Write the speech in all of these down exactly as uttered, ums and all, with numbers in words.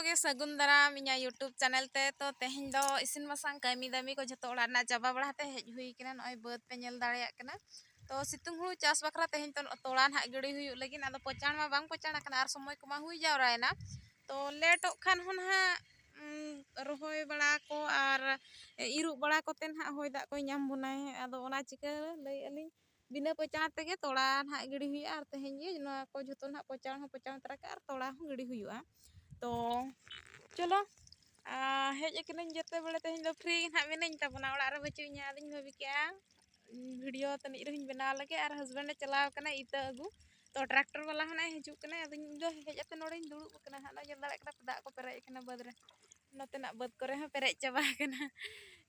ᱜᱮ ᱥᱟᱹᱜᱩᱱ ᱫᱟᱨᱟᱢ ᱤᱧᱟᱹᱜ YouTube ᱪᱮᱱᱮᱞ ᱛᱮ᱾ ᱛᱚ, ᱛᱮᱦᱮᱧ ᱫᱚ ᱤᱥᱤᱱ ᱵᱟᱥᱟᱝ ᱠᱟᱹᱢᱤ ᱫᱟᱹᱢᱤ ᱠᱚ ᱡᱷᱚᱛᱚ ᱚᱲᱟᱜ ᱨᱮᱱᱟᱜ ᱪᱟᱵᱟ ᱵᱟᱲᱟ ᱠᱟᱛᱮ ᱦᱮᱡ ᱦᱩᱭ ᱠᱟᱱᱟ᱾ ᱱᱚᱜᱼᱚᱭ ᱵᱟᱹᱫᱽ ᱯᱮ ᱧᱮᱞ ᱫᱟᱲᱮᱭᱟᱜ ᱠᱟᱱᱟ᱾ ᱛᱚ, ᱥᱤᱛᱩᱝ ᱦᱩᱲᱩ ᱪᱟᱥ ᱵᱟᱠᱷᱨᱟ ᱛᱮᱦᱮᱧ ᱛᱚ ᱛᱚᱲᱟ ᱱᱟᱦᱟᱜ ᱜᱤᱰᱤ ᱦᱩᱭᱩᱜ ᱞᱟᱹᱜᱤᱫ᱾ ᱟᱫᱚ ᱯᱚᱪᱟᱱ ᱢᱟ ᱵᱟᱝ ᱯᱚᱪᱟᱱ ᱟᱠᱟᱱᱟ ᱟᱨ ᱥᱚᱢᱚᱭ ᱠᱚᱢᱟ ᱦᱩᱭ ᱡᱟᱣᱨᱟᱭᱮᱱᱟ᱾ ᱛᱚ, ᱞᱮᱴᱚᱜ ᱠᱷᱟᱱ ᱦᱚᱸ ᱱᱟᱦᱟᱜ, ᱩᱸ, ᱨᱚᱦᱚᱭ ᱵᱟᱲᱟ ᱠᱚ ᱟᱨ ᱤᱨᱚᱜ ᱵᱟᱲᱟ ᱠᱚᱛᱮ ᱱᱟᱦᱟᱜ ᱦᱚᱭ ᱫᱟᱜ ᱠᱚᱭ ᱧᱟᱢ ᱵᱚᱱᱟᱭ᱾ ᱟᱫᱚ ᱚᱱᱟ ᱪᱤᱠᱟᱹ ᱞᱟᱹᱭᱮᱫᱼᱟ ᱞᱤᱧ, ᱵᱤᱱᱟᱹ ᱯᱚᱪᱟᱱ ᱛᱮᱜᱮ ᱛᱚᱲᱟ ᱱᱟᱦᱟᱜ ᱜᱤᱰᱤ ᱦᱩᱭᱩᱜᱼᱟ᱾ ᱟᱨ ᱛᱮᱦᱮᱧ ᱜᱮ ᱱᱚᱣᱟ ᱠᱚ ᱡᱷᱚᱛᱚ ᱱᱟᱦᱟᱜ ᱯᱚᱪᱟᱱ ᱦᱚᱸ ᱯᱚᱪᱟᱱ ᱛᱚᱨᱟ ᱠᱟᱜᱼᱟ ᱟᱨ ᱛᱚᱲᱟ ᱦᱚᱸ ᱜᱤᱰᱤ ᱦᱩᱭᱩᱜᱼᱟ᱾ ᱛᱚ, ᱪᱚᱞᱚ, ᱟ, ᱦᱮᱡ ᱟᱠᱟᱱᱟᱹᱧ ᱡᱮᱛᱮ ᱵᱮᱲᱮ, ᱛᱮᱦᱮᱧ ᱫᱚ free ᱜᱮ ᱱᱟᱦᱟᱜ ᱢᱤᱱᱟᱹᱧ ᱛᱟᱵᱚᱱᱟ, ᱚᱲᱟᱜ ᱨᱮ ᱵᱟᱹᱪᱩᱜ ᱤᱧᱟ᱾ ᱟᱫᱚᱧ ᱵᱷᱟᱹᱵᱤ ᱠᱮᱜᱼᱟ, ᱩᱸ, video ᱛᱟᱹᱱᱤᱡ ᱨᱮᱦᱚᱸᱧ ᱵᱮᱱᱟᱣ ᱞᱮᱜᱮ᱾ ᱟᱨ husband ᱮ ᱪᱟᱞᱟᱣ ᱟᱠᱟᱱᱟ ᱤᱛᱟᱹ ᱟᱹᱜᱩ᱾ ᱛᱚ, tractor ᱵᱟᱞᱟ ᱦᱚᱸ ᱱᱟᱜ ᱦᱤᱡᱩᱜ ᱠᱟᱱᱟᱭ᱾ ᱟᱫᱚ ᱤᱧ ᱫᱚ ᱦᱮᱡ ᱟᱛᱮ ᱱᱚᱰᱮᱧ ᱫᱩᱲᱩᱵ ᱟᱠᱟᱱᱟ ᱦᱟᱸᱜ᱾ ᱱᱚᱜᱼᱚᱭ ᱧᱮᱞ ᱫᱟᱲᱮᱭᱟᱜ ᱠᱟᱱᱟ ᱯᱮ, ᱫᱟᱜ ᱠᱚ ᱯᱮᱨᱮᱡ ᱟᱠᱟᱱᱟ ᱵᱟᱹᱫᱽ ᱨᱮ᱾ ᱱᱚᱛᱮᱱᱟᱜ ᱵᱟᱹᱫᱽ ᱠᱚᱨᱮ ᱦᱚᱸ ᱯᱮᱨᱮᱡ ᱪᱟᱵᱟ ᱟᱠᱟᱱᱟ᱾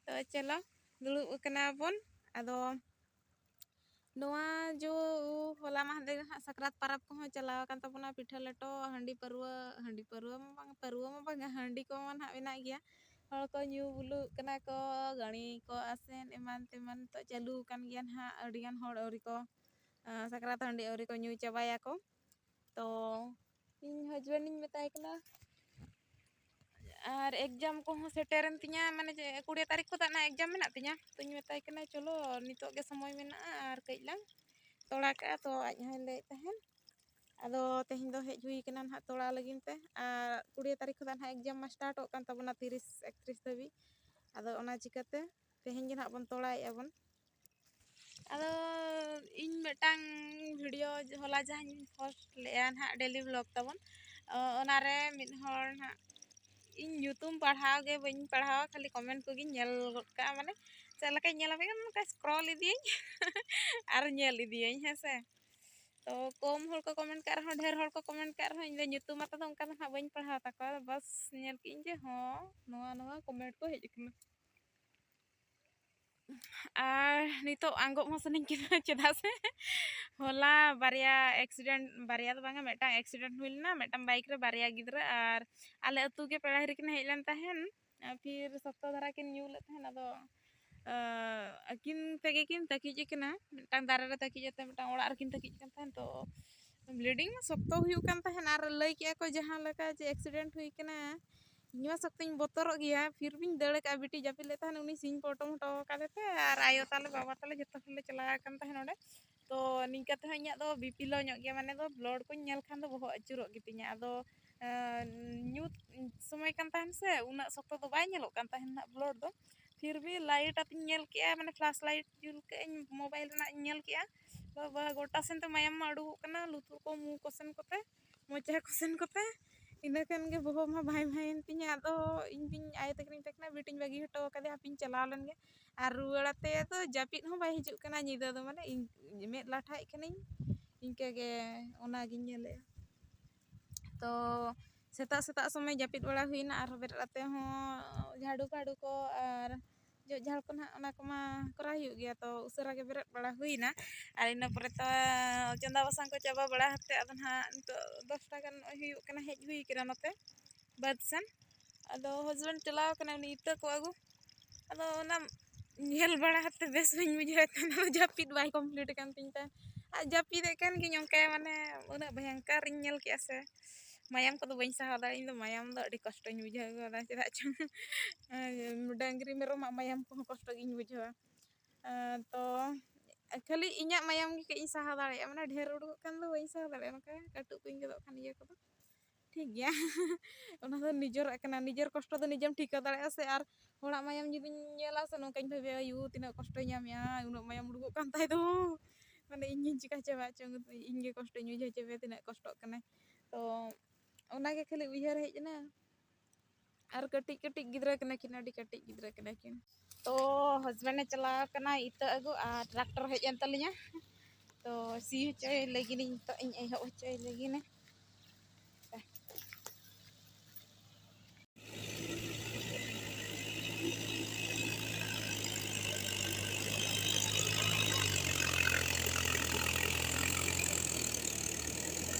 ᱛᱚ, ᱪᱚᱞᱚ, ᱫᱩᱲᱩᱵ ᱟᱠᱟᱱᱟ ᱵᱚᱱ᱾ ᱟᱫᱚ ᱱᱚᱣᱟ ᱡᱚ ᱦᱚᱞᱟ ᱢᱟᱦᱫᱮᱨ ᱦᱟᱸᱜ ᱥᱟᱠᱨᱟᱛ ᱯᱟᱨᱟᱵᱽ ᱠᱚᱦᱚᱸ ᱪᱟᱞᱟᱣ ᱟᱠᱟᱱ ᱛᱟᱵᱚᱱᱟ, ᱯᱤᱴᱷᱟᱹ ᱞᱮᱴᱚ, ᱦᱟᱺᱰᱤ ᱯᱟᱹᱨᱣᱟᱹ, ᱦᱟᱺᱰᱤ ᱯᱟᱹᱨᱣᱟᱹ ᱢᱟ ᱵᱟᱝ, ᱯᱟᱹᱨᱣᱟᱹ ᱢᱟ ᱵᱟᱝᱟ, ᱦᱟᱺᱰᱤ ᱠᱚᱢᱟ ᱱᱟᱦᱟᱜ ᱢᱮᱱᱟᱜ ᱜᱮᱭᱟ᱾ ᱦᱚᱲ ᱠᱚ ᱧᱩ ᱵᱩᱞᱩᱜ ᱠᱟᱱᱟ ᱠᱚ, ᱜᱟᱹᱲᱤ ᱠᱚ ᱟᱥᱮᱱ ᱮᱢᱟᱱ ᱛᱮᱢᱟᱱ ᱱᱤᱛᱚᱜ ᱪᱟᱹᱞᱩ ᱟᱠᱟᱱ ᱜᱮᱭᱟ ᱱᱟᱦᱟᱜ᱾ ᱟᱹᱰᱤᱜᱟᱱ ᱦᱚᱲ ᱟᱹᱣᱨᱤ ᱠᱚ, ᱟᱸ, ᱥᱟᱠᱨᱟᱛ ᱦᱟᱺᱰᱤ ᱟᱹᱣᱨᱤ ᱠᱚ ᱧᱩ ᱪᱟᱵᱟᱭᱟᱠᱚ᱾ ᱛᱚ, ᱤᱧ husband ᱤᱧ ᱢᱮᱛᱟᱭ ᱠᱟᱱᱟ, ᱟᱨ exam ᱠᱚᱦᱚᱸ ᱥᱮᱴᱮᱨᱮᱱ ᱛᱤᱧᱟ, ᱢᱟᱱᱮ ᱪᱮᱫ, ᱠᱩᱲᱤᱭᱟᱹ ᱛᱟᱹᱨᱤᱠᱷ ᱠᱷᱚᱱᱟᱜ ᱱᱟᱜ exam ᱢᱮᱱᱟᱜ ᱛᱤᱧᱟ᱾ ᱛᱚᱧ ᱢᱮᱛᱟᱭ ᱠᱟᱱᱟ, "ᱪᱚᱞᱚ, ᱱᱤᱛᱚᱜ ᱜᱮ ᱥᱚᱢᱚᱭ ᱢᱮᱱᱟᱜᱼᱟ, ᱟᱨ ᱠᱟᱹᱡ ᱞᱟᱝ ᱛᱚᱲᱟ ᱠᱟᱜᱼᱟ", ᱛᱚ ᱟᱡ ᱦᱚᱸᱭ ᱞᱟᱹᱭᱮᱫ ᱛᱟᱦᱮᱱ᱾ ᱟᱫᱚ ᱛᱮᱦᱮᱧ ᱫᱚ ᱦᱮᱡ ᱦᱩᱭ ᱠᱟᱱᱟ ᱱᱟᱦᱟᱜ ᱛᱚᱲᱟ ᱞᱟᱹᱜᱤᱫ ᱛᱮ, ᱟᱨ ᱠᱩᱲᱤᱭᱟᱹ ᱛᱟᱹᱨᱤᱠᱷ ᱠᱷᱚᱱᱟᱜ ᱱᱟᱦᱟᱜ exam ᱢᱟ startᱚᱜ ᱠᱟᱱ ᱛᱟᱵᱚᱱᱟ, ᱛᱤᱨᱤᱥ, ᱮᱠᱛᱨᱤᱥ ᱫᱷᱟᱹᱵᱤᱡ᱾ ᱟᱫᱚ ᱚᱱᱟ ᱪᱤᱠᱟᱹᱛᱮ ᱛᱮᱦᱮᱧ ᱜᱮ ᱱᱟᱦᱟᱜ ᱵᱚᱱ ᱛᱚᱲᱟᱭᱮᱫᱼᱟ ᱵᱚᱱ᱾ ᱟᱫᱚ ᱤᱧ ᱢᱤᱫᱴᱟᱝ video ᱦᱚᱞᱟ ᱡᱟᱦᱟᱸᱧ post ᱞᱮᱫᱼᱟ ᱱᱟᱦᱟᱜ, daily vlog ᱛᱟᱵᱚᱱ, ᱚ, ᱚᱱᱟᱨᱮ ᱢᱤᱫ ᱦᱚᱲ ᱱᱟᱦᱟᱜ, ᱤᱧ ᱧᱩᱛᱩᱢ ᱯᱟᱲᱦᱟᱣ ᱜᱮ ᱵᱟᱹᱧ ᱯᱟᱲᱦᱟᱣᱟ, ᱠᱷᱟᱹᱞᱤ comment ᱠᱚᱜᱮᱧ ᱧᱮᱞ ᱜᱚᱫ ᱠᱟᱜᱼᱟ, ᱢᱟᱱᱮ ᱪᱮᱫ ᱞᱮᱠᱟᱧ ᱧᱮᱞᱟ, ᱢᱮᱱᱠᱷᱟᱱ ᱱᱚᱝᱠᱟ scroll ᱤᱫᱤᱭᱟᱹᱧ ᱟᱨ ᱧᱮᱞ ᱤᱫᱤᱭᱟᱹᱧ, ᱦᱮᱸ ᱥᱮ᱾ ᱛᱚ, ᱠᱚᱢ ᱦᱚᱲ ᱠᱚ comment ᱠᱟᱜ ᱨᱮᱦᱚᱸ, ᱰᱷᱮᱨ ᱦᱚᱲ ᱠᱚ comment ᱠᱟᱜ ᱨᱮᱦᱚᱸ, ᱤᱧ ᱫᱚ ᱧᱩᱛᱩᱢ ᱟᱛᱮ ᱫᱚ ᱚᱱᱠᱟ ᱫᱚ ᱱᱟᱦᱟᱜ ᱵᱟᱹᱧ ᱯᱟᱲᱦᱟᱣ ᱛᱟᱠᱚᱣᱟ᱾ ᱵᱟᱥ, ᱧᱮᱞ ᱠᱮᱜᱼᱟᱹᱧ ᱡᱮ ᱦᱚᱸ, ᱱᱚᱣᱟ, ᱱᱚᱣᱟ comment ᱠᱚ ᱦᱮᱡ ᱟᱠᱟᱱᱟ᱾ ᱟᱨ ᱱᱤᱛᱚᱜ ᱟᱸᱜᱚᱵ ᱦᱚᱸ ᱥᱟᱱᱟᱧ ᱠᱟᱱᱟ, ᱪᱮᱫᱟᱜ ᱥᱮ ᱦᱚᱞᱟ ᱵᱟᱨᱭᱟ accident, ᱵᱟᱨᱭᱟ ᱫᱚ ᱵᱟᱝᱟ, ᱢᱤᱫᱴᱟᱝ accident ᱦᱩᱭ ᱞᱮᱱᱟ, ᱢᱤᱫᱴᱟᱝ bike ᱨᱮ ᱵᱟᱨᱭᱟ ᱜᱤᱫᱽᱨᱟᱹ, ᱟᱨ ᱟᱞᱮ ᱟᱹᱛᱩ ᱜᱮ ᱯᱮᱲᱟ ᱦᱤᱨᱤ ᱠᱤᱱ ᱦᱮᱡ ᱞᱮᱱ ᱛᱟᱦᱮᱱ, ᱟᱨ ᱯᱷᱤᱨ ᱥᱚᱠᱛᱚ ᱫᱷᱟᱨᱟ ᱠᱤᱱ ᱧᱩ ᱞᱮᱫ ᱛᱟᱦᱮᱱ, ᱟᱫᱚ, ᱟᱸ, ᱟᱹᱠᱤᱱ ᱛᱮᱜᱮ ᱠᱤᱱ ᱛᱟᱹᱠᱤᱡ ᱟᱠᱟᱱᱟ, ᱢᱤᱫᱴᱟᱝ ᱫᱟᱨᱮ ᱨᱮ ᱛᱟᱹᱠᱤᱡ ᱟᱛᱮ ᱢᱤᱫᱴᱟᱝ ᱚᱲᱟᱜ ᱨᱮᱠᱤᱱ ᱛᱟᱹᱠᱤᱡ ᱟᱠᱟᱱ ᱛᱟᱦᱮᱱ, ᱛᱚ ᱵᱞᱤᱰᱤᱝ ᱢᱟ ᱥᱚᱠᱛᱚ ᱦᱩᱭᱩᱜ ᱠᱟᱱ ᱛᱟᱦᱮᱱ, ᱟᱨ ᱞᱟᱹᱭ ᱠᱮᱜᱼᱟ ᱠᱚ ᱡᱟᱦᱟᱸ ᱞᱮᱠᱟ ᱡᱮ ᱮᱠᱥᱤᱰᱮᱱᱴ ᱦᱩᱭ ᱠᱟᱱᱟ᱾ ᱤᱧ ᱢᱟ ᱥᱚᱠᱛᱚᱧ ᱵᱚᱛᱚᱨᱚᱜ ᱜᱮᱭᱟ, ᱯᱷᱤᱨ ᱵᱤᱧ ᱫᱟᱹᱲ ᱠᱟᱜᱼᱟ᱾ ᱵᱤᱴᱤ ᱡᱟᱹᱯᱤᱫ ᱞᱮᱫ ᱛᱟᱦᱮᱱ, ᱩᱱᱤ ᱥᱤᱧ ᱯᱚᱴᱚᱢ ᱦᱚᱴᱚ ᱠᱟᱫᱮ ᱛᱮ, ᱟᱨ ᱟᱭᱳ ᱛᱟᱞᱮ, ᱵᱟᱵᱟ ᱛᱟᱞᱮ, ᱡᱚᱛᱚ ᱦᱚᱲᱞᱮ ᱪᱟᱞᱟᱣ ᱟᱠᱟᱱ ᱛᱟᱦᱮᱱ ᱚᱸᱰᱮ᱾ ᱛᱚ ᱱᱤᱝᱠᱟ ᱛᱮᱦᱚᱸ ᱤᱧᱟᱹᱜ ᱫᱚ ᱵᱤᱯᱤ ᱞᱳ ᱧᱚᱜ ᱜᱮᱭᱟ, ᱢᱟᱱᱮ ᱫᱚ ᱵᱞᱟᱰ ᱠᱚᱧ ᱧᱮᱞ ᱠᱷᱟᱱ ᱫᱚ ᱵᱚᱦᱚᱜ ᱟᱹᱪᱩᱨᱚᱜ ᱜᱮᱛᱤᱧᱟ᱾ ᱟᱫᱚ ᱧᱩᱛ ᱥᱚᱢᱚᱭ ᱠᱟᱱ ᱛᱟᱦᱮᱱ ᱥᱮ, ᱩᱱᱟᱹᱜ ᱥᱚᱠᱛᱚ ᱫᱚ ᱵᱟᱭ ᱧᱮᱞᱚᱜ ᱠᱟᱱ ᱛᱟᱦᱮᱱ ᱱᱟᱜ ᱵᱞᱟᱰ ᱫᱚ᱾ ᱯᱷᱤᱨ ᱵᱷᱤ ᱞᱟᱭᱤᱴ ᱟᱛᱮᱧ ᱧᱮᱞ ᱠᱮᱜᱼᱟ, ᱢᱟᱱᱮ ᱯᱷᱞᱟᱥ ᱞᱟᱭᱤᱴ ᱡᱩᱞ ᱠᱟᱜ ᱟᱹᱧ, ᱢᱳᱵᱟᱭᱤᱞ ᱨᱮᱱᱟᱜ ᱤᱧ ᱧᱮᱞ ᱠᱮᱜᱼᱟ᱾ ᱵᱟᱵᱟ, ᱜᱚᱴᱟ ᱥᱮᱱ ᱛᱮ ᱢᱟᱭᱟᱢ ᱢᱟ ᱩᱰᱩᱠᱚᱜ ᱠᱟᱱᱟ, ᱞᱩᱛᱩᱨ ᱠᱚ, ᱢᱩ ᱠᱚ ᱥᱮᱱ ᱠᱚᱛᱮ, ᱢᱚᱪᱟ ᱠᱚ ᱥᱮᱱ ᱠᱚᱛᱮ᱾ ᱤᱱᱟᱹ ᱠᱷᱟᱱ ᱜᱮ ᱵᱚᱦᱚᱜ ᱢᱟ ᱵᱷᱟᱭ ᱵᱷᱟᱭᱮᱱ ᱛᱤᱧᱟ᱾ ᱟᱫᱚ ᱤᱧ ᱵᱤᱧ ᱟᱭᱳ ᱛᱟᱹᱠᱤᱱᱤᱧ ᱢᱮᱛᱟ ᱠᱤᱱᱟ, "ᱵᱤᱴᱤᱧ ᱵᱟᱹᱜᱤ ᱦᱚᱴᱚ ᱠᱟᱫᱮᱭᱟ, ᱦᱟᱯᱮᱧ ᱪᱟᱞᱟᱣ ᱞᱮᱱ ᱜᱮ᱾" ᱟᱨ ᱨᱩᱣᱟᱹᱲ ᱟᱛᱮ ᱫᱚ ᱡᱟᱹᱯᱤᱫ ᱦᱚᱸ ᱵᱟᱭ ᱦᱤᱡᱩᱜ ᱠᱟᱱᱟ ᱧᱤᱫᱟᱹ ᱫᱚ, ᱢᱟᱱᱮ ᱤᱧ ᱢᱮᱫ ᱞᱟᱴᱷᱟᱭᱮᱫ ᱠᱟᱹᱱᱟᱹᱧ, ᱤᱱᱠᱟᱹ ᱜᱮ ᱚᱱᱟᱜᱤᱧ ᱧᱮᱞᱮᱫᱼᱟ᱾ ᱛᱚ ᱥᱮᱛᱟᱜ ᱥᱮᱛᱟᱜ ᱥᱚᱢᱚᱭ ᱡᱟᱹᱯᱤᱫ ᱵᱟᱲᱟ ᱦᱩᱭᱱᱟ, ᱟᱨ ᱵᱮᱨᱮᱫ ᱟᱛᱮ ᱦᱚᱸ ᱡᱷᱟᱲᱩ ᱯᱷᱟᱲᱩ ᱠᱚ ᱟᱨ ᱡᱚᱜ ᱡᱷᱟᱲ ᱠᱚ ᱱᱟᱦᱟᱜ, ᱚᱱᱟ ᱠᱚᱢᱟ ᱠᱚᱨᱟᱣ ᱦᱩᱭᱩᱜ ᱜᱮᱭᱟ᱾ ᱛᱚ ᱩᱥᱟᱹᱨᱟ ᱜᱮ ᱵᱮᱨᱮᱫ ᱵᱟᱲᱟ ᱦᱩᱭᱱᱟ, ᱟᱨ ᱤᱱᱟᱹ ᱯᱚᱨᱮ ᱛᱚ ᱪᱚᱸᱫᱟ ᱵᱟᱥᱟᱝ ᱠᱚ ᱪᱟᱵᱟ ᱵᱟᱲᱟ ᱠᱟᱛᱮ, ᱟᱫᱚ ᱱᱟᱦᱟᱜ ᱱᱤᱛᱚᱜ ᱫᱚᱥᱴᱟ ᱜᱟᱱ ᱱᱚᱜᱼᱚᱭ ᱦᱩᱭᱩᱜ ᱠᱟᱱᱟ, ᱦᱮᱡ ᱦᱩᱭ ᱠᱟᱱᱟ ᱱᱚᱛᱮ ᱵᱟᱹᱫᱽ ᱥᱮᱱ᱾ ᱟᱫᱚ ᱦᱟᱡᱵᱮᱱᱰ ᱪᱟᱞᱟᱣ ᱠᱟᱱᱟᱭ ᱩᱱᱤ ᱤᱛᱟᱹ ᱠᱚ ᱟᱹᱜᱩ᱾ ᱟᱫᱚ ᱚᱱᱟ ᱧᱮᱞ ᱵᱟᱲᱟ ᱠᱟᱛᱮ ᱵᱮᱥ ᱵᱟᱹᱧ ᱵᱩᱡᱷᱟᱹᱣᱮᱫ ᱛᱟᱦᱮᱱᱟ, ᱡᱟᱹᱯᱤᱫ ᱵᱟᱭ ᱠᱚᱢᱯᱞᱤᱴ ᱟᱠᱟᱱ ᱛᱤᱧ ᱛᱟᱦᱮᱸᱫ᱾ ᱟᱨ ᱡᱟᱹᱯᱤᱫᱮᱫ ᱠᱟᱱ ᱜᱤᱧ, ᱚᱱᱠᱟ ᱢᱟᱱᱮ ᱩᱱᱟᱹᱜ ᱵᱷᱚᱭᱚᱝᱠᱚᱨᱤᱧ ᱧᱮᱞ ᱠᱮᱜᱼᱟ ᱥᱮ, ᱢᱟᱭᱟᱢ ᱠᱚᱫᱚ ᱵᱟᱹᱧ ᱥᱟᱦᱟᱣ ᱫᱟᱲᱮᱭᱟᱜᱼᱟ᱾ ᱤᱧ ᱫᱚ ᱢᱟᱭᱟᱢ ᱫᱚ ᱟᱹᱰᱤ ᱠᱚᱥᱴᱚᱧ ᱵᱩᱡᱷᱟᱹᱣ ᱜᱚᱫᱟ, ᱪᱮᱫᱟᱜ ᱪᱚᱝ ᱰᱟᱹᱝᱨᱤ ᱢᱮᱨᱚᱢᱟᱜ ᱢᱟᱭᱟᱢ ᱠᱚᱦᱚᱸ ᱠᱚᱥᱴᱚ ᱜᱤᱧ ᱵᱩᱡᱷᱟᱹᱣᱟ᱾ ᱟᱨ ᱛᱚ ᱠᱷᱟᱹᱞᱤ ᱤᱧᱟᱹᱜ ᱢᱟᱭᱟᱢ ᱜᱮ ᱠᱟᱹᱡ ᱤᱧ ᱥᱟᱦᱟᱣ ᱫᱟᱲᱮᱭᱟᱜᱼᱟ, ᱢᱟᱱᱮ ᱰᱷᱮᱨ ᱩᱰᱩᱠᱚᱜ ᱠᱷᱟᱱ ᱫᱚ ᱵᱟᱹᱧ ᱥᱟᱦᱟᱣ ᱫᱟᱲᱮᱭᱟᱜᱼᱟ, ᱱᱚᱝᱠᱟ ᱠᱟᱹᱴᱩᱵ ᱠᱚᱧ ᱜᱮᱫᱚᱜ ᱠᱷᱟᱱ ᱤᱭᱟᱹ ᱠᱚᱫᱚ᱾ ᱴᱷᱤᱠ ᱜᱮᱭᱟ᱾ ᱚᱱᱟ ᱫᱚ ᱱᱤᱡᱮᱨᱟᱜ ᱠᱟᱱᱟ, ᱱᱤᱡᱮᱨ ᱠᱚᱥᱴᱚ ᱫᱚ ᱱᱤᱡᱮᱢ ᱴᱷᱤᱠᱟᱹ ᱫᱟᱲᱮᱭᱟᱜᱼᱟ ᱥᱮ᱾ ᱟᱨ ᱦᱚᱲᱟᱜ ᱢᱟᱭᱟᱢ ᱡᱩᱫᱤᱧ ᱧᱮᱞᱟ ᱥᱮ, ᱱᱚᱝᱠᱟᱧ ᱵᱷᱟᱵᱤᱭᱟ, "ᱟᱭᱩ, ᱛᱤᱱᱟᱹᱜ ᱠᱚᱥᱴᱚᱭ ᱧᱟᱢᱮᱜᱼᱟ, ᱩᱱᱟᱹᱜ ᱢᱟᱭᱟᱢ ᱩᱰᱩᱠᱚᱜ ᱠᱟᱱ ᱛᱟᱭ ᱫᱚ, ᱢᱟᱱᱮ ᱤᱧ ᱜᱤᱧ ᱪᱤᱠᱟ ᱪᱟᱵᱟ ᱦᱚᱪᱚ, ᱤᱧ ᱜᱮ ᱠᱚᱥᱴᱚᱧ ᱵᱩᱡᱷᱟᱹᱣ ᱦᱚᱪᱚ ᱢᱮᱭᱟ, ᱛᱤᱱᱟᱹᱜ ᱠᱚᱥᱴᱚᱜ ᱠᱟᱱᱟᱭ᱾" ᱛᱚ ᱚᱱᱟᱜᱮ ᱠᱷᱟᱹᱞᱤ ᱩᱭᱦᱟᱹᱨ ᱦᱮᱡ ᱮᱱᱟ᱾ ᱟᱨ ᱠᱟᱹᱴᱤᱡ ᱠᱟᱹᱴᱤᱡ ᱜᱤᱫᱽᱨᱟᱹ ᱠᱟᱱᱟ ᱠᱤᱱ, ᱟᱹᱰᱤ ᱠᱟᱹᱴᱤᱡ ᱜᱤᱫᱽᱨᱟᱹ ᱠᱟᱱᱟ ᱠᱤᱱ᱾ ᱛᱚ ᱦᱟᱡᱵᱮᱱᱰ ᱮ ᱪᱟᱞᱟᱣ ᱠᱟᱱᱟ ᱤᱛᱟᱹ ᱟᱹᱜᱩ, ᱟᱨ ᱴᱨᱟᱠᱴᱚᱨ ᱦᱮᱡ ᱮᱱ ᱛᱟᱹᱞᱤᱧᱟ᱾ ᱛᱚ ᱥᱤ ᱦᱚᱪᱚᱭ ᱞᱟᱹᱜᱤᱫ ᱤᱧ, ᱱᱤᱛᱚᱜ ᱤᱧ ᱮᱦᱚᱵ ᱦᱚᱪᱚᱭ ᱞᱟᱹᱜᱤᱫ᱾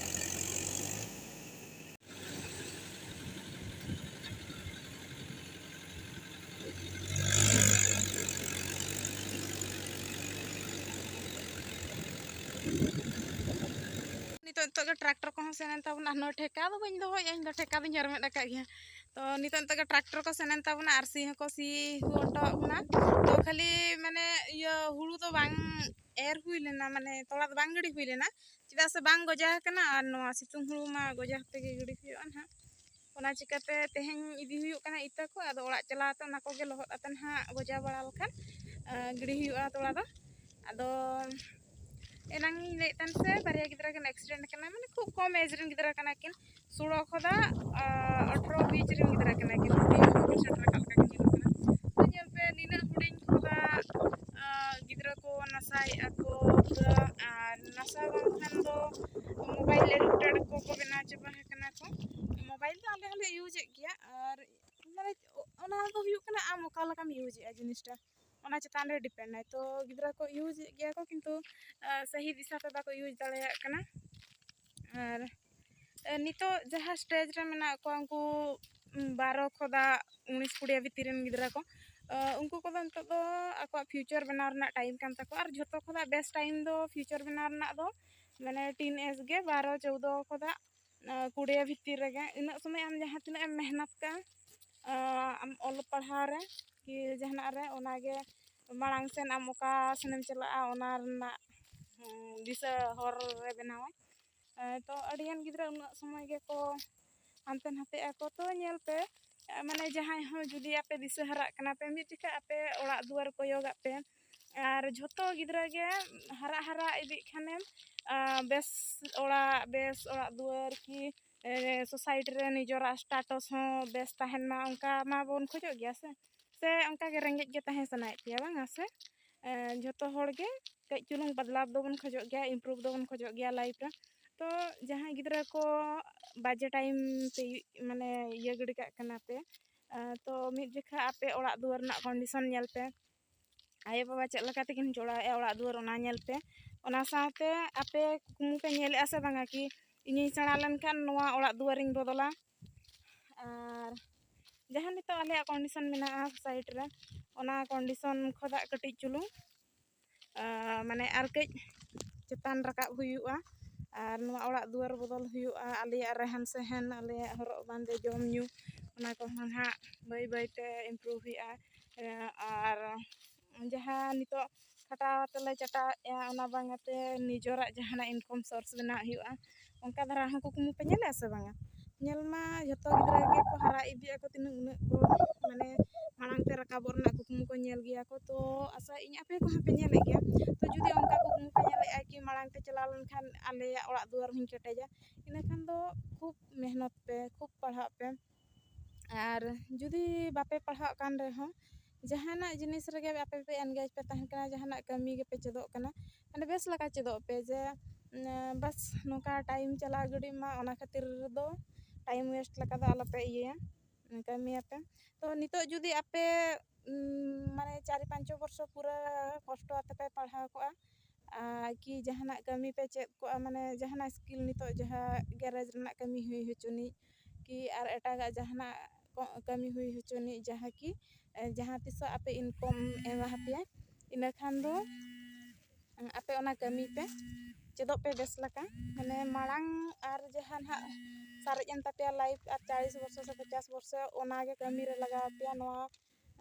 ᱱᱤᱛᱚᱜ ᱜᱮ ᱴᱨᱟᱠᱴᱚᱨ ᱠᱚᱦᱚᱸ ᱥᱮᱱᱮᱱ ᱛᱟᱵᱚᱱᱟ᱾ ᱱᱚᱣᱟ ᱴᱷᱮᱠᱟ ᱫᱚ ᱵᱟᱹᱧ ᱫᱚᱦᱚᱭᱮᱫᱼᱟ, ᱤᱧ ᱫᱚ ᱴᱷᱮᱠᱟ ᱫᱚᱧ ᱦᱮᱨᱢᱮᱫ ᱟᱠᱟᱫ ᱜᱮᱭᱟ᱾ ᱛᱚ ᱱᱤᱛᱚᱜ ᱱᱤᱛᱚᱜ ᱜᱮ ᱴᱨᱟᱠᱴᱚᱨ ᱠᱚ ᱥᱮᱱᱮᱱ ᱛᱟᱵᱚᱱᱟ, ᱟᱨ ᱥᱤ ᱦᱚᱸᱠᱚ ᱥᱤ ᱦᱚᱴᱚᱣᱟᱜ ᱵᱚᱱᱟ᱾ ᱛᱚ ᱠᱷᱟᱹᱞᱤ ᱢᱟᱱᱮ ᱤᱭᱟᱹ ᱦᱩᱲᱩ ᱫᱚ ᱵᱟᱝ ᱮᱨ ᱦᱩᱭ ᱞᱮᱱᱟ, ᱢᱟᱱᱮ ᱛᱚᱞᱟ ᱫᱚ ᱵᱟᱝ ᱜᱤᱰᱤ ᱦᱩᱭ ᱞᱮᱱᱟ, ᱪᱮᱫᱟᱜ ᱥᱮ ᱵᱟᱝ ᱜᱚᱡᱟ ᱟᱠᱟᱱᱟ᱾ ᱟᱨ ᱱᱚᱣᱟ ᱥᱤᱛᱩᱝ ᱦᱩᱲᱩ ᱢᱟ ᱜᱚᱡᱟ ᱠᱟᱛᱮ ᱜᱮ ᱜᱤᱰᱤ ᱦᱩᱭᱩᱜᱼᱟ ᱱᱟᱦᱟᱜ᱾ ᱚᱱᱟ ᱪᱤᱠᱟᱹᱛᱮ ᱛᱮᱦᱮᱧ ᱤᱫᱤ ᱦᱩᱭᱩᱜ ᱠᱟᱱᱟ ᱤᱛᱟᱹ ᱠᱚ, ᱟᱫᱚ ᱚᱲᱟᱜ ᱪᱟᱞᱟᱣ ᱠᱟᱛᱮ ᱚᱱᱟ ᱠᱚᱜᱮ ᱞᱚᱦᱚᱫ ᱠᱟᱛᱮ ᱱᱟᱦᱟᱜ ᱜᱚᱡᱟ ᱵᱟᱲᱟ ᱞᱮᱠᱷᱟᱱ, ᱟ, ᱜᱤᱰᱤ ᱦᱩᱭᱩᱜᱼᱟ ᱛᱚᱲᱟ ᱫᱚ᱾ ᱟᱫᱚ ᱮᱱᱟᱝ ᱤᱧ ᱞᱟᱹᱭᱮᱫ ᱛᱟᱦᱮᱱ ᱥᱮ ᱵᱟᱨᱭᱟ ᱜᱤᱫᱽᱨᱟᱹ ᱠᱤᱱ ᱮᱠᱥᱤᱰᱮᱱᱴ ᱠᱟᱱᱟ, ᱢᱟᱱᱮ ᱠᱷᱩᱵ ᱠᱚᱢ ᱮᱡᱽ ᱨᱮᱱ ᱜᱤᱫᱽᱨᱟᱹ ᱠᱟᱱᱟ ᱠᱤᱱ, ᱥᱳᱞᱳ ᱠᱷᱚᱱᱟᱜ, ᱟ, ᱟᱴᱷᱨᱚ ᱵᱤᱪ ᱨᱮᱱ ᱜᱤᱫᱽᱨᱟᱹ ᱠᱟᱱᱟ ᱠᱤᱱ, ᱦᱩᱰᱤᱧ ᱦᱚᱲ ᱠᱚ ᱥᱮᱴᱮᱨ ᱟᱠᱟᱫ ᱞᱮᱠᱟ ᱠᱤᱱ ᱧᱮᱞᱚᱜ ᱠᱟᱱᱟ᱾ ᱛᱚ ᱧᱮᱞ ᱯᱮ, ᱱᱤᱱᱟᱹᱜ ᱦᱩᱰᱤᱧ ᱠᱷᱚᱱᱟᱜ, ᱟ, ᱜᱤᱫᱽᱨᱟᱹ ᱠᱚ ᱱᱟᱥᱟᱭᱮᱫᱼᱟ ᱠᱚ ᱯᱩᱨᱟᱹ, ᱟᱨ ᱱᱟᱥᱟ ᱵᱟᱝᱠᱷᱟᱱ ᱫᱚ ᱢᱳᱵᱟᱭᱤᱞ ᱮᱰᱤᱠᱴᱮᱰ ᱠᱚᱠᱚ ᱵᱮᱱᱟᱣ ᱪᱟᱵᱟ ᱟᱠᱟᱱᱟ ᱠᱚ᱾ ᱢᱳᱵᱟᱭᱤᱞ ᱫᱚ ᱟᱞᱮ ᱦᱚᱸᱞᱮ ᱤᱭᱩᱡᱮᱫ ᱜᱮᱭᱟ, ᱟᱨ ᱢᱟᱱᱮ ᱚᱱᱟ ᱫᱚ ᱦᱩᱭᱩᱜ ᱠᱟᱱᱟ ᱟᱢ ᱚᱠᱟ ᱞᱮᱠᱟᱢ ᱤᱭᱩᱡᱮᱫᱼᱟ ᱡᱤᱱᱤᱥᱴᱟ, ᱚᱱᱟ ᱪᱮᱛᱟᱱ ᱨᱮ ᱰᱤᱯᱮᱱᱰ ᱟᱭ᱾ ᱛᱚ ᱜᱤᱫᱽᱨᱟᱹ ᱠᱚ ᱤᱭᱩᱡᱮᱫ ᱜᱮᱭᱟ ᱠᱚ, ᱠᱤᱱᱛᱩ, ᱟ, ᱥᱟᱹᱦᱤ ᱫᱤᱥᱟ ᱛᱮ ᱵᱟᱠᱚ ᱤᱭᱩᱡᱽ ᱫᱟᱲᱮᱭᱟᱜ ᱠᱟᱱᱟ᱾ ᱟᱨ, ᱮ, ᱱᱤᱛᱚᱜ ᱡᱟᱦᱟᱸ ᱥᱴᱮᱡᱽ ᱨᱮ ᱢᱮᱱᱟᱜ ᱠᱚᱣᱟ, ᱩᱱᱠᱩ, ᱩᱢ, ᱵᱟᱨᱚ ᱠᱷᱚᱱᱟᱜ ᱩᱱᱤᱥ ᱠᱩᱲᱤ ᱵᱷᱤᱛᱤᱨ ᱨᱮᱱ ᱜᱤᱫᱽᱨᱟᱹ ᱠᱚ, ᱟ, ᱩᱱᱠᱩ ᱠᱚᱫᱚ ᱱᱤᱛᱚᱜ ᱫᱚ ᱟᱠᱚᱣᱟᱜ ᱯᱷᱤᱭᱩᱪᱟᱨ ᱵᱮᱱᱟᱣ ᱨᱮᱱᱟᱜ ᱴᱟᱭᱤᱢ ᱠᱟᱱ ᱛᱟᱠᱚᱣᱟ᱾ ᱟᱨ ᱡᱷᱚᱛᱚ ᱠᱷᱚᱱᱟᱜ ᱵᱮᱥ ᱴᱟᱭᱤᱢ ᱫᱚ ᱯᱷᱤᱭᱩᱪᱟᱨ ᱵᱮᱱᱟᱣ ᱨᱮᱱᱟᱜ ᱫᱚ, ᱢᱟᱱᱮ, ᱴᱤᱱ ᱮᱡᱽ ᱜᱮ, ᱵᱟᱨᱚ ᱪᱳᱫᱽᱫᱳ ᱠᱷᱚᱱᱟᱜ, ᱟ, ᱠᱩᱲᱤ ᱵᱷᱤᱛᱤᱨ ᱨᱮᱜᱮ᱾ ᱤᱱᱟᱹᱜ ᱥᱚᱢᱚᱭ ᱟᱢ ᱡᱟᱦᱟᱸ ᱛᱤᱱᱟᱹᱜ ᱮᱢ ᱢᱮᱦᱱᱚᱛ ᱠᱟᱜᱼᱟ, ᱟ, ᱟᱢ ᱚᱞ ᱯᱟᱲᱦᱟᱣ ᱨᱮ ᱠᱤ ᱡᱟᱦᱟᱱᱟᱜ ᱨᱮ, ᱚᱱᱟᱜᱮ ᱢᱟᱲᱟᱝ ᱥᱮᱱ ᱟᱢ ᱚᱠᱟ ᱥᱮᱱᱮᱢ ᱪᱟᱞᱟᱜᱼᱟ, ᱚᱱᱟ ᱨᱮᱱᱟᱜ, ᱦᱩᱸ, ᱫᱤᱥᱟᱹ ᱦᱚᱨ ᱨᱮ ᱵᱮᱱᱟᱣᱟᱭ᱾ ᱮ, ᱛᱚ ᱟᱹᱰᱤᱜᱟᱱ ᱜᱤᱫᱽᱨᱟᱹ ᱩᱱᱟᱹᱜ ᱥᱚᱢᱚᱭ ᱜᱮᱠᱚ ᱦᱟᱱᱛᱮ ᱱᱟᱛᱮᱜ ᱟᱠᱚ᱾ ᱛᱚ ᱧᱮᱞ ᱯᱮ, ᱮ, ᱢᱟᱱᱮ ᱡᱟᱦᱟᱸᱭ ᱦᱚᱸ ᱡᱩᱫᱤ ᱟᱯᱮ ᱫᱤᱥᱟᱹ ᱦᱟᱨᱟᱜ ᱠᱟᱱᱟ ᱯᱮ, ᱢᱤᱫ ᱡᱚᱠᱷᱟ ᱟᱯᱮ ᱚᱲᱟᱜ ᱫᱩᱣᱟᱹᱨ ᱠᱚᱭᱚᱜᱟᱜ ᱯᱮ, ᱟᱨ ᱡᱷᱚᱛᱚ ᱜᱤᱫᱽᱨᱟᱹ ᱜᱮ ᱦᱟᱨᱟ ᱦᱟᱨᱟ ᱤᱫᱤᱜ ᱠᱷᱟᱱᱮᱢ, ᱟ, ᱵᱮᱥ ᱚᱲᱟᱜ, ᱵᱮᱥ ᱚᱲᱟᱜ ᱫᱩᱣᱟᱹᱨ ᱠᱤ, ᱮ, ᱥᱳᱥᱟᱭᱴᱤ ᱨᱮ ᱱᱤᱡᱚᱨᱟᱜ ᱥᱴᱟᱴᱚᱥ ᱦᱚᱸ ᱵᱮᱥ ᱛᱟᱦᱮᱱ ᱢᱟ, ᱚᱱᱠᱟ ᱢᱟᱵᱚᱱ ᱠᱷᱚᱡᱚᱜ ᱜᱮᱭᱟ ᱥᱮ᱾ ᱥᱮ ᱚᱱᱠᱟ ᱜᱮ ᱨᱮᱸᱜᱮᱡ ᱜᱮ ᱛᱟᱦᱮᱸ ᱥᱟᱱᱟᱭᱮᱫ ᱯᱮᱭᱟ, ᱵᱟᱝᱟ ᱥᱮ? ᱮ, ᱡᱷᱚᱛᱚ ᱦᱚᱲ ᱜᱮ ᱠᱟᱹᱡ ᱪᱩᱞᱩᱝ ᱵᱟᱫᱞᱟᱣ ᱫᱚᱵᱚᱱ ᱠᱷᱚᱡᱚᱜ ᱜᱮᱭᱟ, ᱤᱢᱯᱨᱩᱵᱷ ᱫᱚᱵᱚᱱ ᱠᱷᱚᱡᱚᱜ ᱜᱮᱭᱟ ᱞᱟᱭᱤᱯᱷ ᱨᱮ᱾ ᱛᱚ ᱡᱟᱦᱟᱸᱭ ᱜᱤᱫᱽᱨᱟᱹ ᱠᱚ ᱵᱟᱡᱮ ᱴᱟᱭᱤᱢ ᱯᱮ ᱤᱭᱩ-, ᱢᱟᱱᱮ ᱤᱭᱟᱹ ᱜᱤᱰᱤ ᱠᱟᱜ ᱠᱟᱱᱟ ᱯᱮ, ᱮ, ᱛᱚ ᱢᱤᱫ ᱡᱚᱠᱷᱟ ᱟᱯᱮ ᱚᱲᱟᱜ ᱫᱩᱣᱟᱹᱨ ᱨᱮᱱᱟᱜ ᱠᱚᱱᱰᱤᱥᱚᱱ ᱧᱮᱞ ᱯᱮ, ᱟᱭᱳᱼᱵᱟᱵᱟ ᱪᱮᱫ ᱞᱮᱠᱟ ᱛᱮᱠᱤᱱ ᱡᱚᱲᱟᱣᱮᱫᱼᱟ ᱚᱲᱟᱜ ᱫᱩᱣᱟᱹᱨ, ᱚᱱᱟ ᱧᱮᱞ ᱯᱮ᱾ ᱚᱱᱟ ᱥᱟᱶᱛᱮ ᱟᱯᱮ ᱠᱩᱠᱢᱩ ᱯᱮ ᱧᱮᱞᱮᱫᱼᱟ ᱥᱮ ᱵᱟᱝᱟ ᱠᱤ ᱤᱧᱤᱧ ᱥᱮᱬᱟ ᱞᱮᱱᱠᱷᱟᱱ ᱱᱚᱣᱟ ᱚᱲᱟᱜ ᱫᱩᱣᱟᱹᱨᱤᱧ ᱵᱚᱫᱚᱞᱟ? ᱟᱨ ᱡᱟᱦᱟᱸ ᱱᱤᱛᱚᱜ ᱟᱞᱮᱭᱟᱜ ᱠᱚᱱᱰᱤᱥᱚᱱ ᱢᱮᱱᱟᱜᱼᱟ ᱥᱳᱥᱟᱭᱴᱤ ᱨᱮ, ᱚᱱᱟ ᱠᱚᱱᱰᱤᱥᱚᱱ ᱠᱷᱚᱱᱟᱜ ᱠᱟᱹᱴᱤᱡ ᱪᱩᱞᱩᱝ, ᱟ, ᱢᱟᱱᱮ ᱟᱨ ᱠᱟᱹᱡ ᱪᱮᱛᱟᱱ ᱨᱟᱠᱟᱵ ᱦᱩᱭᱩᱜᱼᱟ᱾ ᱟᱨ ᱱᱚᱣᱟ ᱚᱲᱟᱜ ᱫᱩᱣᱟᱹᱨ ᱵᱚᱫᱚᱞ ᱦᱩᱭᱩᱜᱼᱟ, ᱟᱞᱮᱭᱟᱜ ᱨᱮᱦᱟᱱ ᱥᱮᱦᱟᱱ, ᱟᱞᱮᱭᱟᱜ ᱦᱚᱨᱚᱜ ᱵᱟᱸᱫᱮ, ᱡᱚᱢ ᱧᱩ, ᱚᱱᱟ ᱠᱚᱦᱚᱸ ᱱᱟᱦᱟᱜ ᱵᱟᱹᱭ ᱵᱟᱹᱭᱛᱮ improve ᱦᱩᱭᱩᱜᱼᱟ᱾ ᱟᱨ ᱡᱟᱦᱟᱸ ᱱᱤᱛᱚᱜ ᱠᱷᱟᱴᱟᱣ ᱛᱮᱞᱮ ᱪᱟᱴᱟᱣᱮᱫᱼᱟ, ᱚᱱᱟ ᱵᱟᱝ ᱟᱛᱮ ᱱᱤᱡᱮᱨᱟᱜ ᱡᱟᱦᱟᱱᱟᱜ income source ᱵᱮᱱᱟᱣ ᱦᱩᱭᱩᱜᱼᱟ, ᱚᱱᱠᱟ ᱫᱷᱟᱨᱟ ᱦᱚᱸ ᱠᱩᱠᱢᱩ ᱯᱮ ᱧᱮᱞᱮᱫᱼᱟ ᱥᱮ ᱵᱟᱝᱟ? ᱧᱮᱞ ᱢᱟ ᱡᱷᱚᱛᱚ ᱜᱤᱫᱽᱨᱟᱹ ᱜᱮᱠᱚ ᱦᱟᱨᱟ ᱤᱫᱤᱜ ᱟᱠᱚ, ᱛᱤᱱᱟᱹᱜ ᱩᱱᱟᱹᱜ ᱠᱚ ᱢᱟᱱᱮ ᱢᱟᱲᱟᱝ ᱛᱮ ᱨᱟᱠᱟᱵᱚᱜ ᱨᱮᱱᱟᱜ ᱠᱩᱠᱢᱩ ᱠᱚ ᱧᱮᱞ ᱜᱮᱭᱟ ᱠᱚ᱾ ᱛᱚ ᱟᱥᱟᱭᱟᱹᱧ ᱟᱯᱮ ᱠᱚᱦᱚᱸ ᱯᱮ ᱧᱮᱞᱮᱫ ᱜᱮᱭᱟ᱾ ᱛᱚ ᱡᱩᱫᱤ ᱚᱱᱠᱟ ᱠᱩᱠᱢᱩ ᱯᱮ ᱧᱮᱞᱮᱫᱼᱟ ᱠᱤ ᱢᱟᱲᱟᱝ ᱛᱮ ᱪᱟᱞᱟᱣ ᱞᱮᱱᱠᱷᱟᱱ ᱟᱞᱮᱭᱟᱜ ᱚᱲᱟᱜ ᱫᱩᱣᱟᱹᱨ ᱦᱚᱸᱧ ᱠᱮᱴᱮᱡᱟ, ᱤᱱᱟᱹᱠᱷᱟᱱ ᱫᱚ ᱠᱷᱩᱵ ᱢᱮᱦᱱᱚᱛ ᱯᱮ, ᱠᱷᱩᱵ ᱯᱟᱲᱦᱟᱜ ᱯᱮ᱾ ᱟᱨ ᱡᱩᱫᱤ ᱵᱟᱯᱮ ᱯᱟᱲᱦᱟᱜ ᱠᱟᱱ ᱨᱮᱦᱚᱸ, ᱡᱟᱦᱟᱱᱟᱜ ᱡᱤᱱᱤᱥ ᱨᱮᱜᱮ ᱟᱯᱮ ᱯᱮ engage ᱯᱮ ᱛᱟᱦᱮᱱ ᱠᱟᱱᱟ, ᱡᱟᱦᱟᱱᱟᱜ ᱠᱟᱹᱢᱤ ᱜᱮᱯᱮ ᱪᱮᱫᱚᱜ ᱠᱟᱱᱟ, ᱢᱟᱱᱮ ᱵᱮᱥ ᱞᱮᱠᱟ ᱪᱮᱫᱚᱜ ᱯᱮ, ᱡᱮ ᱩᱸ, ᱵᱟᱥ ᱱᱚᱝᱠᱟ time ᱪᱟᱞᱟᱣ ᱜᱤᱰᱤᱜ ᱢᱟ, ᱚᱱᱟ ᱠᱷᱟᱹᱛᱤᱨ ᱫᱚ time waste ᱞᱮᱠᱟ ᱫᱚ ᱟᱞᱚᱯᱮ ᱤᱭᱟᱹᱭᱟ, ᱠᱟᱹᱢᱤᱭᱟᱯᱮ᱾ ᱛᱚ ᱱᱤᱛᱚᱜ ᱡᱩᱫᱤ ᱟᱯᱮ ᱩᱸ, ᱢᱟᱱᱮ ᱪᱟᱨ ᱯᱟᱸᱪ ᱵᱚᱨᱥᱚ ᱯᱩᱨᱟᱹ ᱠᱚᱥᱴᱚ ᱟᱛᱮ ᱯᱮ ᱯᱟᱲᱦᱟᱣ ᱠᱚᱜᱼᱟ, ᱟᱨ ᱠᱤ ᱡᱟᱦᱟᱱᱟᱜ ᱠᱟᱹᱢᱤ ᱯᱮ ᱪᱮᱫ ᱠᱚᱜᱼᱟ, ᱢᱟᱱᱮ ᱡᱟᱦᱟᱱᱟᱜ skill, ᱱᱤᱛᱚᱜ ᱡᱟᱦᱟᱸ garage ᱨᱮᱱᱟᱜ ᱠᱟᱹᱢᱤ ᱦᱩᱭ ᱦᱚᱪᱚᱱᱤᱡ, ᱠᱤ ᱟᱨ ᱮᱴᱟᱜᱟᱜ ᱡᱟᱦᱟᱱᱟᱜ ᱠᱚ-, ᱠᱟᱹᱢᱤ ᱦᱩᱭ ᱦᱚᱪᱚᱱᱤᱡ, ᱡᱟᱦᱟᱸ ᱠᱤ, ᱮ, ᱡᱟᱦᱟᱸ ᱛᱤᱥᱚᱜ ᱟᱯᱮ income ᱮᱢᱟ ᱦᱟᱯᱮᱭᱟ, ᱤᱱᱟᱹ ᱠᱷᱟᱱ ᱫᱚ, ᱮ, ᱟᱯᱮ ᱚᱱᱟ ᱠᱟᱹᱢᱤ ᱯᱮ ᱪᱮᱫᱚᱜ ᱯᱮ ᱵᱮᱥ ᱞᱮᱠᱟ᱾ ᱢᱟᱱᱮ ᱢᱟᱲᱟᱝ ᱟᱨ ᱡᱟᱦᱟᱸ ᱱᱟᱦᱟᱜ ᱥᱟᱨᱮᱡ ᱮᱱ ᱛᱟᱯᱮᱭᱟ life, ᱟᱨ ᱪᱟᱞᱤᱥ ᱵᱚᱨᱥᱚ ᱥᱮ ᱯᱚᱪᱟᱥ ᱵᱚᱨᱥᱚ, ᱚᱱᱟᱜᱮ ᱠᱟᱹᱢᱤ ᱨᱮ ᱞᱟᱜᱟᱣ ᱟᱯᱮᱭᱟ᱾ ᱱᱚᱣᱟ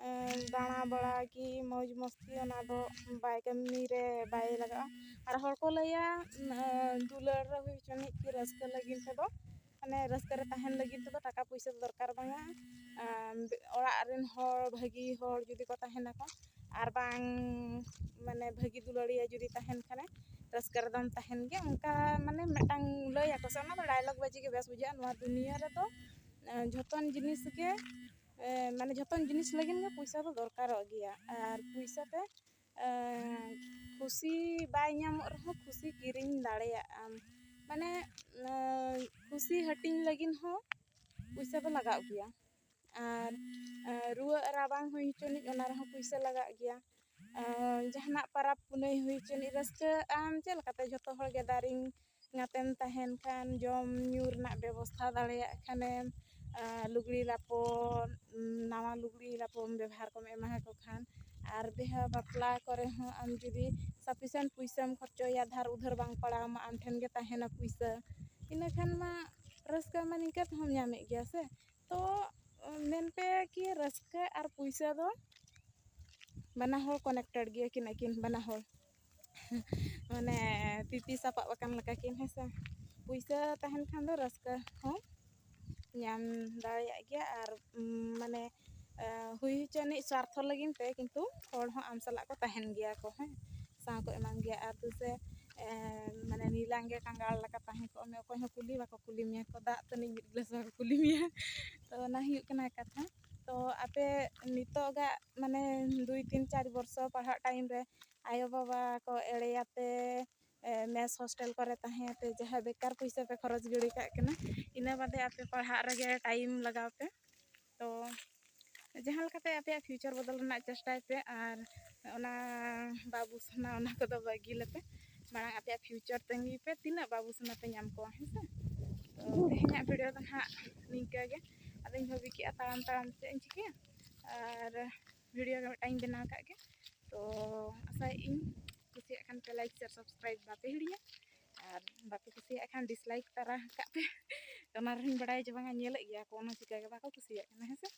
ᱮᱸ, ᱫᱟᱬᱟ ᱵᱟᱲᱟ ᱠᱤ ᱢᱚᱡᱽ ᱢᱚᱥᱛᱤ, ᱚᱱᱟ ᱫᱚ ᱵᱟᱭ ᱠᱟᱹᱢᱤ ᱨᱮ ᱵᱟᱭ ᱞᱟᱜᱟᱜᱼᱟ᱾ ᱟᱨ ᱦᱚᱲ ᱠᱚ ᱞᱟᱹᱭᱟ, ᱩᱸ, ᱫᱩᱞᱟᱹᱲ ᱨᱮ ᱦᱩᱭ ᱦᱚᱪᱚᱱᱤᱡ ᱠᱤ ᱨᱟᱹᱥᱠᱟᱹ ᱞᱟᱹᱜᱤᱫ ᱛᱮᱫᱚ, ᱢᱟᱱᱮ ᱨᱟᱹᱥᱠᱟᱹ ᱨᱮ ᱛᱟᱦᱮᱱ ᱞᱟᱹᱜᱤᱫ ᱛᱮᱫᱚ ᱴᱟᱠᱟ ᱯᱩᱭᱥᱟᱹ ᱫᱚ ᱫᱚᱨᱠᱟᱨ ᱵᱟᱝᱟ᱾ ᱟᱢ, ᱚᱲᱟᱜ ᱨᱮᱱ ᱦᱚᱲ ᱵᱷᱟᱹᱜᱤ ᱦᱚᱲ ᱡᱩᱫᱤ ᱠᱚ ᱛᱟᱦᱮᱱᱟᱠᱚ, ᱟᱨ ᱵᱟᱝ ᱢᱟᱱᱮ ᱵᱷᱟᱹᱜᱤ ᱫᱩᱞᱟᱹᱲᱤᱭᱟᱹ ᱡᱩᱫᱤ ᱛᱟᱦᱮᱱ ᱠᱷᱟᱱᱮ, ᱨᱟᱹᱥᱠᱟᱹ ᱨᱮᱫᱚᱢ ᱛᱟᱦᱮᱱ ᱜᱮᱭᱟ, ᱚᱱᱠᱟ ᱢᱟᱱᱮ ᱢᱤᱫᱴᱟᱝ ᱞᱟᱹᱭᱟᱠᱚ ᱥᱮ, ᱚᱱᱟ ᱫᱚ dialogue ᱵᱟᱡᱤ ᱜᱮ ᱵᱮᱥ ᱵᱩᱡᱷᱟᱹᱜᱼᱟ᱾ ᱱᱚᱣᱟ ᱫᱩᱱᱤᱭᱟᱹ ᱨᱮᱫᱚ, ᱮᱸ, ᱡᱷᱚᱛᱚᱱ ᱡᱤᱱᱤᱥ ᱜᱮ ᱮ, ᱢᱟᱱᱮ ᱡᱷᱚᱛᱚᱱ ᱡᱤᱱᱤᱥ ᱞᱟᱹᱜᱤᱫ ᱜᱮ ᱯᱚᱭᱥᱟ ᱫᱚ ᱫᱚᱨᱠᱟᱨᱚᱜ ᱜᱮᱭᱟ᱾ ᱟᱨ ᱯᱚᱭᱥᱟ ᱛᱮ, ᱮ, ᱠᱷᱩᱥᱤ ᱵᱟᱭ ᱧᱟᱢᱚᱜ ᱨᱮᱦᱚᱸ ᱠᱷᱩᱥᱤ ᱠᱤᱨᱤᱧ ᱫᱟᱲᱮᱭᱟᱜ ᱟᱢ᱾ ᱢᱟᱱᱮ, ᱮ, ᱠᱷᱩᱥᱤ ᱦᱟᱹᱴᱤᱧ ᱞᱟᱹᱜᱤᱫ ᱦᱚᱸ ᱯᱚᱭᱥᱟ ᱫᱚ ᱞᱟᱜᱟᱜ ᱜᱮᱭᱟ᱾ ᱟᱨ, ᱮ, ᱨᱩᱣᱟᱹᱜ ᱨᱟᱵᱟᱝ ᱦᱩᱭ ᱦᱚᱪᱚᱱᱤᱡ, ᱚᱱᱟ ᱨᱮᱦᱚᱸ ᱯᱚᱭᱥᱟ ᱞᱟᱜᱟᱜ ᱜᱮᱭᱟ᱾ ᱮ, ᱡᱟᱦᱟᱱᱟᱜ ᱯᱟᱨᱟᱵᱽ ᱯᱩᱱᱟᱹᱭ ᱦᱩᱭ ᱦᱚᱪᱚᱱᱤᱡ, ᱨᱟᱹᱥᱠᱟᱹᱜ ᱟᱢ ᱪᱮᱫ ᱞᱮᱠᱟᱛᱮ? ᱡᱷᱚᱛᱚ ᱦᱚᱲ gathering ᱠᱟᱛᱮᱢ ᱛᱟᱦᱮᱱ ᱠᱷᱟᱱ, ᱡᱚᱢ ᱧᱩ ᱨᱮᱱᱟᱜ ᱵᱮᱵᱚᱥᱛᱷᱟ ᱫᱟᱲᱮᱭᱟᱜ ᱠᱷᱟᱱᱮᱢ, ᱟᱨ ᱞᱩᱜᱽᱲᱤ ᱞᱟᱯᱚ, ᱱᱟᱣᱟ ᱞᱩᱜᱽᱲᱤ ᱞᱟᱯᱚ ᱵᱮᱵᱚᱦᱟᱨ ᱠᱚᱢ ᱮᱢᱟ ᱟᱠᱚ ᱠᱷᱟᱱ, ᱟᱨ ᱵᱤᱦᱟᱹ ᱵᱟᱯᱞᱟ ᱠᱚᱨᱮ ᱦᱚᱸ ᱟᱢ ᱡᱩᱫᱤ sufficient ᱯᱩᱭᱥᱟᱹᱢ ᱠᱷᱚᱨᱪᱚᱭᱟ, ᱫᱷᱟᱨ ᱩᱫᱷᱟᱹᱨ ᱵᱟᱝ ᱯᱟᱲᱟᱣ ᱟᱢᱟ, ᱟᱢ ᱴᱷᱮᱱ ᱜᱮ ᱛᱟᱦᱮᱱᱟ ᱯᱩᱭᱥᱟᱹ, ᱤᱱᱟᱹ ᱠᱷᱟᱱ ᱢᱟ ᱨᱟᱹᱥᱠᱟᱹ ᱢᱟ ᱱᱤᱝᱠᱟᱹ ᱛᱮᱦᱚᱸᱢ ᱧᱟᱢᱮᱫ ᱜᱮᱭᱟ ᱥᱮ᱾ ᱛᱚ ᱢᱮᱱ ᱯᱮ ᱠᱤ ᱨᱟᱹᱥᱠᱟᱹ ᱟᱨ ᱯᱩᱭᱥᱟᱹ ᱫᱚ ᱵᱟᱱᱟ ᱦᱚᱲ connected ᱜᱮᱭᱟ ᱠᱤᱱ, ᱟᱹᱠᱤᱱ ᱵᱟᱱᱟ ᱦᱚᱲ ᱢᱟᱱᱮ ᱛᱤ ᱛᱤ ᱥᱟᱯᱟᱵ ᱟᱠᱟᱱ ᱞᱮᱠᱟ ᱠᱤᱱ, ᱦᱮᱸ ᱥᱮ᱾ ᱯᱩᱭᱥᱟᱹ ᱛᱟᱦᱮᱱ ᱠᱷᱟᱱ ᱫᱚ ᱨᱟᱹᱥᱠᱟᱹ ᱦᱚᱸ ᱧᱟᱢ ᱫᱟᱲᱮᱭᱟᱜ ᱜᱮᱭᱟ᱾ ᱟᱨ ᱩᱢ, ᱢᱟᱱᱮ ᱦᱩᱭ ᱦᱚᱪᱚ ᱟᱹᱱᱤᱡ ᱥᱣᱟᱨᱛᱷᱚ ᱞᱟᱹᱜᱤᱫ ᱛᱮ, ᱠᱤᱱᱛᱩ ᱦᱚᱲ ᱦᱚᱸ ᱟᱢ ᱥᱟᱞᱟᱜ ᱠᱚ ᱛᱟᱦᱮᱱ ᱜᱮᱭᱟ ᱠᱚ, ᱦᱮᱸ, ᱥᱟᱶ ᱠᱚ ᱮᱢᱟᱢ ᱜᱮᱭᱟ᱾ ᱟᱨ ᱫᱩᱥᱮ ᱢᱟᱱᱮ ᱱᱤᱞᱟᱝ ᱜᱮ ᱠᱟᱸᱜᱟᱲ ᱞᱮᱠᱟ ᱛᱟᱦᱮᱸ ᱠᱚᱜ ᱢᱮ, ᱚᱠᱚᱭ ᱦᱚᱸ ᱠᱩᱞᱤ ᱵᱟᱠᱚ ᱠᱩᱞᱤ ᱢᱮᱭᱟ ᱠᱚ, ᱫᱟᱜ ᱛᱟᱹᱱᱤᱡ ᱢᱤᱫ ᱜᱞᱟᱥ ᱵᱟᱠᱚ ᱠᱩᱞᱤ ᱢᱮᱭᱟ᱾ ᱛᱚ ᱚᱱᱟ ᱦᱩᱭᱩᱜ ᱠᱟᱱᱟ ᱠᱟᱛᱷᱟ᱾ ᱛᱚ ᱟᱯᱮ ᱱᱤᱛᱚᱜᱟᱜ ᱢᱟᱱᱮ ᱫᱩᱭ ᱛᱤᱱ ᱪᱟᱨ ᱵᱚᱨᱥᱚ ᱯᱟᱲᱦᱟᱜ time ᱨᱮ ᱟᱭᱳᱼᱵᱟᱵᱟ ᱠᱚ ᱮᱲᱮᱭᱟᱯᱮ, ᱢᱮᱥ ᱦᱳᱥᱴᱮᱞ ᱠᱚᱨᱮ ᱛᱟᱦᱮᱸ ᱟᱯᱮ, ᱡᱟᱦᱟᱸ ᱵᱮᱠᱟᱨ ᱯᱩᱭᱥᱟᱹ ᱯᱮ ᱠᱷᱚᱨᱚᱪ ᱜᱤᱰᱤ ᱠᱟᱜ ᱠᱟᱱᱟ, ᱤᱱᱟᱹ ᱵᱟᱫᱮ ᱟᱯᱮ ᱯᱟᱲᱦᱟᱜ ᱨᱮᱜᱮ time ᱞᱟᱜᱟᱣ ᱯᱮ᱾ ᱛᱚ ᱡᱟᱦᱟᱸ ᱞᱮᱠᱟᱛᱮ ᱟᱯᱮᱭᱟᱜ future ᱵᱚᱫᱚᱞ ᱨᱮᱱᱟᱜ ᱪᱮᱥᱴᱟᱭ ᱯᱮ, ᱟᱨ ᱚᱱᱟ ᱵᱟᱹᱵᱩ ᱥᱚᱱᱟ ᱚᱱᱟ ᱠᱚᱫᱚ ᱵᱟᱹᱜᱤ ᱞᱮᱯᱮ, ᱢᱟᱲᱟᱝ ᱟᱯᱮᱭᱟᱜ future ᱛᱟᱺᱜᱤ ᱯᱮ, ᱛᱤᱱᱟᱹᱜ ᱵᱟᱹᱵᱩ ᱥᱚᱱᱟ ᱯᱮ ᱧᱟᱢ ᱠᱚᱣᱟ, ᱦᱮᱸ ᱥᱮ᱾ ᱛᱚ ᱛᱮᱦᱮᱧᱟᱜ video ᱫᱚ ᱱᱟᱦᱟᱜ ᱱᱤᱝᱠᱟᱹ ᱜᱮ᱾ ᱟᱫᱚᱧ ᱵᱷᱟᱹᱵᱤ ᱠᱮᱜᱼᱟ ᱛᱟᱲᱟᱢ ᱛᱟᱲᱟᱢ ᱪᱮᱫ ᱤᱧ ᱪᱤᱠᱟᱹᱭᱟ, ᱟᱨ video ᱜᱮ ᱢᱤᱫᱴᱟᱝ ᱤᱧ ᱵᱮᱱᱟᱣ ᱠᱟᱜ ᱜᱮ᱾ ᱛᱚ ᱟᱥᱟᱭᱮᱫ ᱟᱹᱧ ᱠᱩᱥᱤᱭᱟᱜ ᱠᱷᱟᱱ ᱯᱮ like, share, subscribe ᱵᱟᱯᱮ ᱦᱤᱲᱤᱧᱟ, ᱟᱨ ᱵᱟᱯᱮ ᱠᱩᱥᱤᱭᱟᱜ ᱠᱷᱟᱱ dislike ᱛᱟᱨᱟ ᱠᱟᱜ ᱯᱮ᱾ ᱚᱱᱟ ᱨᱮᱦᱚᱸᱧ ᱵᱟᱲᱟᱭᱟ ᱡᱮ ᱵᱟᱝᱟ ᱧᱮᱞᱮᱫ ᱜᱮᱭᱟ ᱠᱚ, ᱚᱱᱟ ᱪᱤᱠᱟᱹ ᱜᱮ ᱵᱟᱠᱚ ᱠᱩᱥᱤᱭᱟᱜ ᱠᱟᱱᱟ, ᱦᱮᱸ ᱥᱮ᱾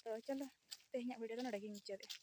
ᱛᱚ ᱪᱚᱞᱚ ᱛᱮᱦᱮᱧᱟᱜ video ᱫᱚ ᱱᱚᱰᱮ ᱜᱤᱧ ᱢᱩᱪᱟᱹᱫᱮᱜᱼᱟ᱾